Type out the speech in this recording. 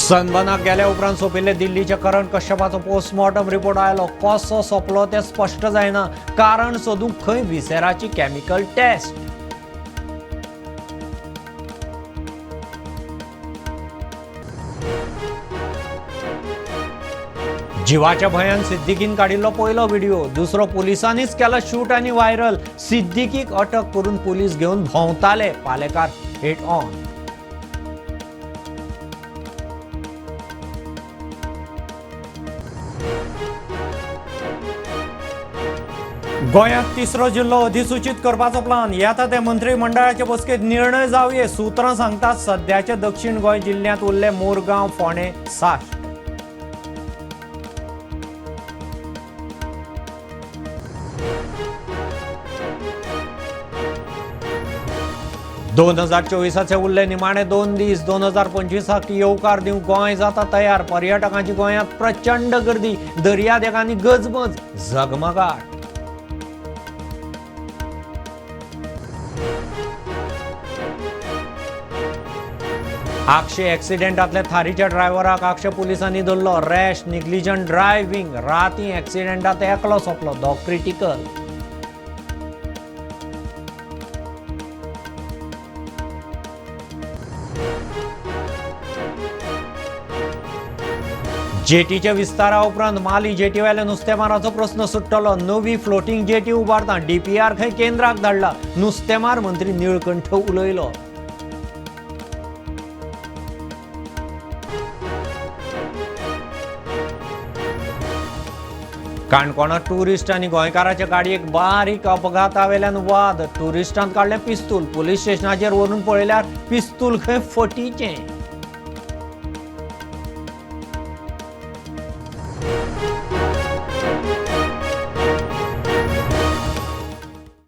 सनबर्नाक गेल्या उपरांत सोंपिल्ले दिल्लीच्या करण कश्यपाचो पोस्टमॉर्टम रिपोर्ट आयलो. कसो सोंपलो तें स्पश्ट जायना. कारण सोदूंक खंय विसेराची केमिकल टेस्ट. जिवाच्या भंयान सिद्दीकीन काडिल्लो पयलो व्हिडिओ, दुसरो पुलिसांनीच केलो शूट आनी व्हायरल. सिद्दीकीक अटक करून पुलीस घेवन भोंवताले. Palekar hate on. गोंयांत तिसरो जिल्लो अधिसूचीत करपाचो प्लान. येता ते मंत्रीमंडळाचे बसकेंत निर्णय जावये. सुत्रां सांगतात सद्याचे दक्षिण गोंय जिल्ल्यांत उरले मुरगांव, फोंडें, साश्ट. 2024 उरले निमाणे 2 दीस. 2025 येवकार दिवंक गोंय जाता तयार. पर्यटकांची गोंयांत प्रचंड गर्दी, दर्यादेगांनी गजबज, झगमगाट. आगशे एक्सिडेंटांतल्या थारीच्या ड्रायव्हराक आगशे पुलिसांनी धरलो. Rash negligent driving. राती एक्सिडेंटांत एकलो सोंपलो, दोग क्रिटिकल. जेटीच्या विस्तारा उपरांत माली जेटीवेल्या नुस्तेमाराचो प्रस्न सुट्टलो. नवी फ्लोटींग जेटी उबारता. डीपीआर खंय केंद्राक धाडला. नुस्तेमार मंत्री निळकंठ उलयलो. काणकोणांत टुरिस्ट आनी गोंयकाराच्या गाडयेक बारीक अपघातावेल्यान वाद. टुरिस्टान काडलें पिस्तूल. पुलीस स्टेशनाचेर व्हरून पळयल्यार पिस्तूल खंय फटीचें.